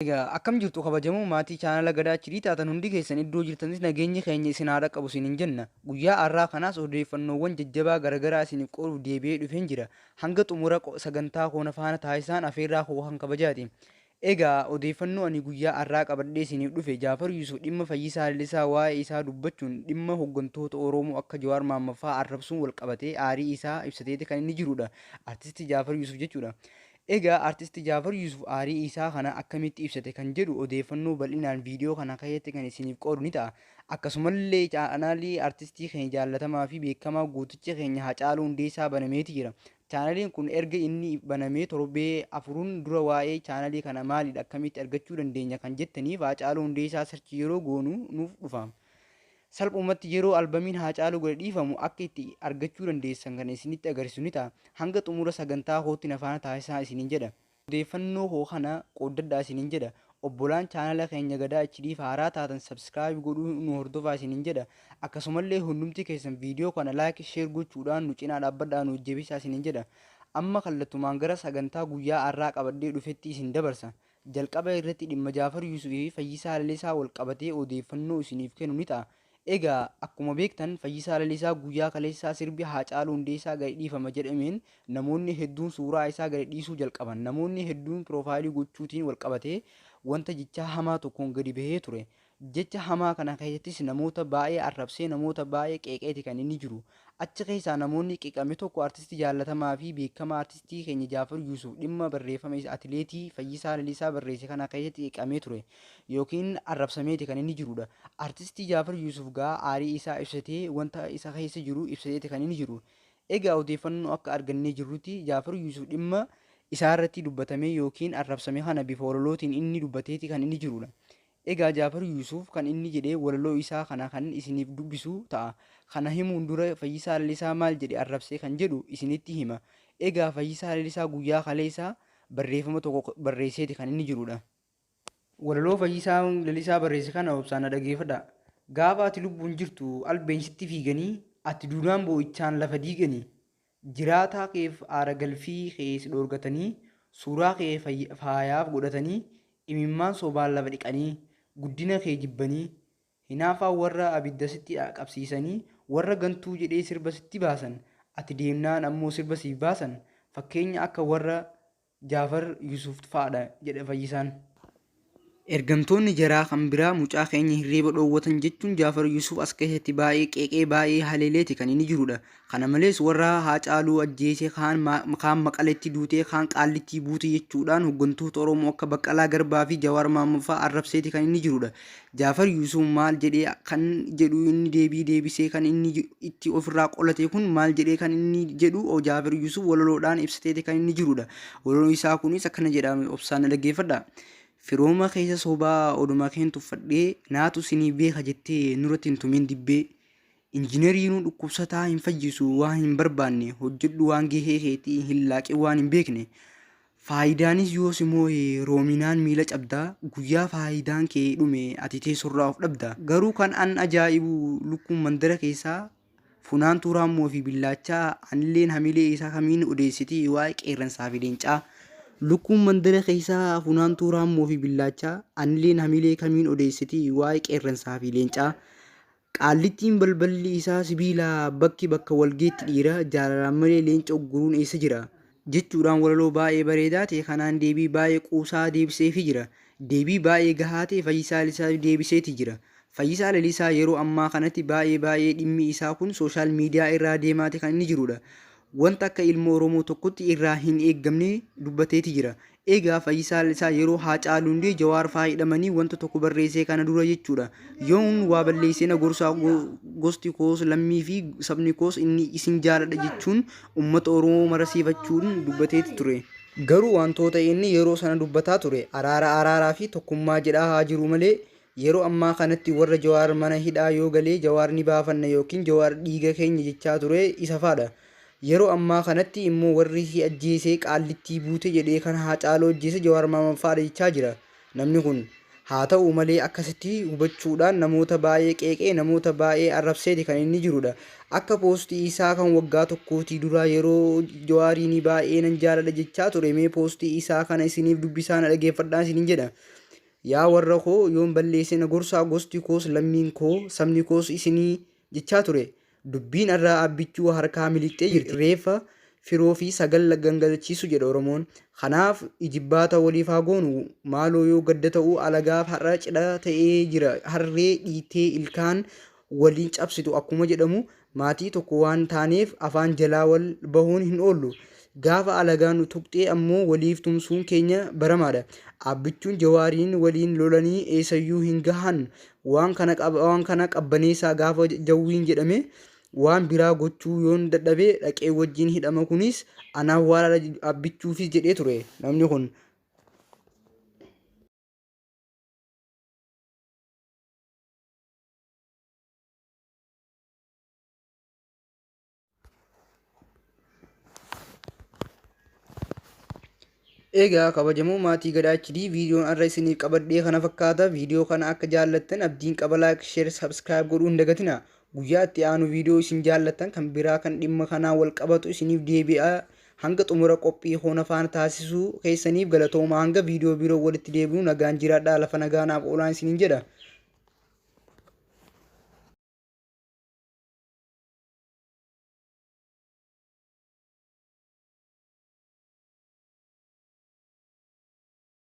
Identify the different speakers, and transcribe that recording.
Speaker 1: Egaa akkam jirtu kabajamoo maatii chaanala Gadaa HD taatan hundi keessan iddoo jirtanis nageenyi keenya isin haa dhaqqabu isiniin jenna. Guyyaa har'aa kanaas odeeffannoowwan jajjabaa garagaraa isiniif qooduuf deebi'ee dhufeen jira. Hanga xumura sagantaa koo na faana taasisaan afeerraa koo kan kabajaati. Egaa odeeffannoo ani guyyaa har'aa qabadhee isiniif dhufe Jaafar Yuusuf dhimma Fayyisaa Lalisaa waa'ee isaa dubbachuun dhimma hoggantoota Oromoo akka Jawaar Mahaammad fa'aa arrabsuun walqabatee aarii isaa ibsateeti kan inni jirudha. Artisti Jaafar Yuusuf jechuudha. Egaa Artist Jaafar Yuusuf aarii isaa kana akkamitti ibsate kan jedhu odeeffannoo bal'inaan viidiyoo kana keessatti kan isiniif qoodu ni ta'a. Akkasumallee chaanaalii artistii keenya jaallatamaa fi beekamaa gooticha keenya Hacaaluu Hundeessaa banameeti jira. Chaanaliin kun erga inni banamee torbee afuruun dura waa'ee chaanalii kana maalidha akkamitti argachuu dandeenya kan jettaniif Haacaaluu Hundeessaa search yeroo goonu nuuf dhufa. Salphumatti yeroo albamiin Haacaaluu gadi dhiifamu akka itti argachuu dandeessan kan isinitti agarsiisu ni ta'a. Hanga xumura sagantaa kootti na faana taasisaa isiniin jedha. Odeeffannoo koo kana qooddadhaa isiniin jedha. Obbolaan chaanala keenya Gadaa HDf haaraa taatan subscribe godhuu nu hordofaa isiniin jedha. Akkasumallee hundumti keessan viidiyoo kana like share gochuudhaan nu cinaa dhaabbadhaa nu jajjabeessaa isiniin jedha. Amma kallattumaan gara sagantaa guyyaa har'aa qabadhee dhufetti isin dabarsa. Jalqaba irratti dhimma Jaafar Yuusuf fi Fayyisaa Lalisaa wal qabatee odeeffannoo isiniif kenu ni ta'a. Egaa akkuma beektan Fayyisaa Lalisaa guyyaa kaleessaa sirbi Haacaaluu Hundeessaa gadi dhiifama jedhameen namoonni hedduun suuraa isaa gadi dhiisuu jalqaban. Namoonni hedduun piroofaayilii gochuutiin wal qabatee wanta jechaa hamaa tokkoon gadi bahee ture. Jecha hamaa kana keessattis namoota baay'ee arrabsee namoota baay'ee qeeqeeti kan inni jiru. Achi keessaa namoonni qeeqame tokko artisti jaallatamaa fi beekamaa artistii keenya Jaafar Yuusuf dhimma barreeffama isa atileetii Fayyisaa Lalisaa barreesse kana keessatti qeeqamee ture yookiin arrabsameeti kan inni jirudha. Artistii Jaafar Yuusuf gaa aarii isaa ibsatee wanta isa keessa jiru ibsateeti kan inni jiru. Egaa odeeffannoo akka argannee jirrutti Jaafar Yuusuf dhimma isaa irratti dubbatamee yookiin arrabsame kana bifa walalootiin inni dubbateeti kan inni jirudha. Egaa Jaafar Yuusuf kan inni jedhe walaloo isaa kana kan isiniif dubbisu ta'a. Kana himuun dura Fayyisaa Lalisaa maal jedhe arrabsee kan jedhu isinitti hima. Egaa Fayyisaa Lalisaa guyyaa kaleessa barreeffama tokko barreesseeti kan inni jirudha. Walaloo Fayyisaa Lalisaa barreesse kana obsaan na dhageeffadhaa. Gaafa ati lubbuun jirtu albeen sitti fiiganii, ati duunaan boo'ichaan lafa diiganii. Jiraataa keef aara galfii kee si dhoorgatanii, suuraa kee faayaaf godhatanii, imimmaan sobaan lafa dhiqanii, guddina kee jibbanii, hinaafaa warra abidda sitti qabsiisanii, warra gantuu jedhee sirba sitti baasan, ati deemnaan ammoo sirba siif baasan, fakkeenya akka warra Jaafar Yuusuf fa'adha jedhe Fayyisaan. Ergamtoonni jaraa kan biraa mucaa keenya hirriiba dhoowwatan jechuun Jaafar Yuusuf as keessatti baay'ee qeeqee baay'ee haleeleeti kan inni jirudha. Kana malees warra Haacaaluu ajjeese kaan kaan Maqaletti duutee kaan Qaallittii buute jechuudhaan hoggantoota Oromoo akka Baqqalaa Garbaa fi Jawaar Mahaammad fa'aa arrabseeti kan inni jirudha. Jaafar Yuusuf maal jedhee kan jedhu inni deebii deebisee kan inni itti ofirraa qolate kun maal jedhee kan inni jedhu Jaafar Yuusuf walaloodhaan ibsateeti kan inni jirudha. Walaloon isaa kunis akkana jedha obsaan na dhaggeeffadha. Firooma keessa sobaa oduma keen tuffadhee naatu sinii beeka jettee nurratti hin tumin dibbee. Injinariinuu dhukkubsataa hin fayyisu waan hin barbaanne hojjedhu waan gahee keetii hin laaqin waan hin beekne. Faayidaanis yoo si moohe roominaan miila cabda guyyaa faayidaan kee dhume ati teessorraa of dhabda. Garuu kan an ajaa'ibu lukkuun mandara keessaa funaantuu raammoo fi billaachaa anilleen hamilee isaa kamiin odeessiti waa'ee qeerransaa fi leencaa. Lukkuun mandara keessaa funaantuu raammoo fi billaachaa anilleen hamilee kamiin odeessiti waa'ee qeerransaa fi leencaa. Qaallittiin balballi isaa sibiila bakki bakka walgeetti dhiira jaalalaan malee leenca ugguruun eessa jira? Jechuudhaan walaloo baay'ee bareedaa ta'e kanaan deebii baay'ee quubsaa deebiseefii jira. Deebii baay'ee gahaa ta'e Fayyisaa Lalisaaf deebiseeti jira. Fayyisaa Lalisaa yeroo ammaa kanatti baay'ee baay'ee dhimmi isaa kun social media irraa deemaati kan inni jirudha. Wanta akka ilma Oromoo tokkotti irraa hin eeggamne dubbateeti jira. Egaa Fayyisaa Lalisaa yeroo Haacaaluun du'e Jawaar faa hidhamanii wanta tokko barreessee kana dura jechuudha. Yoon waa balleessee na gorsaa gosti koos lammii fi sabni koos inni isin jaaladha jechuun uummata Oromoo marasiifachuun dubbateeti ture. Garuu wantoota inni yeroo sana dubbataa ture araara araaraa fi tokkummaa jedhaa haa jiru malee yeroo ammaa kanatti warra Jawaar mana hidhaa yoo galee Jawaar ni baafanna yookiin Jawaar dhiiga keenya jechaa ture isa faadha. Yeroo ammaa kanatti immoo warri si ajjeesee Qaallittii buute jedhee kan Haacaaluu ajjeese Jawaar Mahaammad faadha jechaa jira namni kun. Haa ta'u malee akkasitti hubachuudhaan namoota baay'ee qeeqee namoota baay'ee arrabseeti kan inni jirudha. Akka poostii isaa kan waggaa tokkootii duraa yeroo Jawaariin baay'ee nan jaaladha jechaa ture mee poostii isaa kana isiniif dubbisaa na dhageeffadhaa isiniin jedha. Yaa warra koo yoon balleesse na gorsaa, gosti koos, lammiin koo, sabni koos isinii jechaa ture. Dubbiin irraa Abbichuu harkaa miliqxee jirti. Reeffa firoo fi sagal gangalachiisu jedha Oromoon. Kanaaf ijibbaata waliif haa goonu. Maaloo yoo gadda ta'uu alagaaf har'a cidha ta'ee jira. Harree dhiittee ilkaan waliin cabsitu akkuma jedhamu, maatii tokko waan taaneef afaan jalaa wal bahuun hin oollu. Gaafa alagaa nu tuqxee ammoo waliif tumsuun keenya baramaadha. Abbichuun Jawaariin waliin lolanii eessayyuu hin gahan. Waan kana qabbaneessaa gaafa Jawwiin jedhame waan biraa gochuu yoon dadhabe dhaqee wajjin hidhama, kunis anaaf waan Abbichuufis jedhee ture namni kun. Egaa kabajamoo maatii Gadaa HD, viidiyoon har'a isiniif qabadhee kana fakkaata. Viidiyoo kana akka jaallattan abdiin qaba. Like, share, subscribe godhuu hin dagatina. Guyyaa itti aanu viidiyoo isin jaallattan kan biraa kan dhimma kanaa wal qabatu isiniif deebi'a. Hanga xumura qophii hoona faana taasisuu keessaniif galatooma. Hanga viidiyoo biroo walitti deebi'u nagaan jiraadhaa, lafa nagaa naaf oolaan isiniin jedha.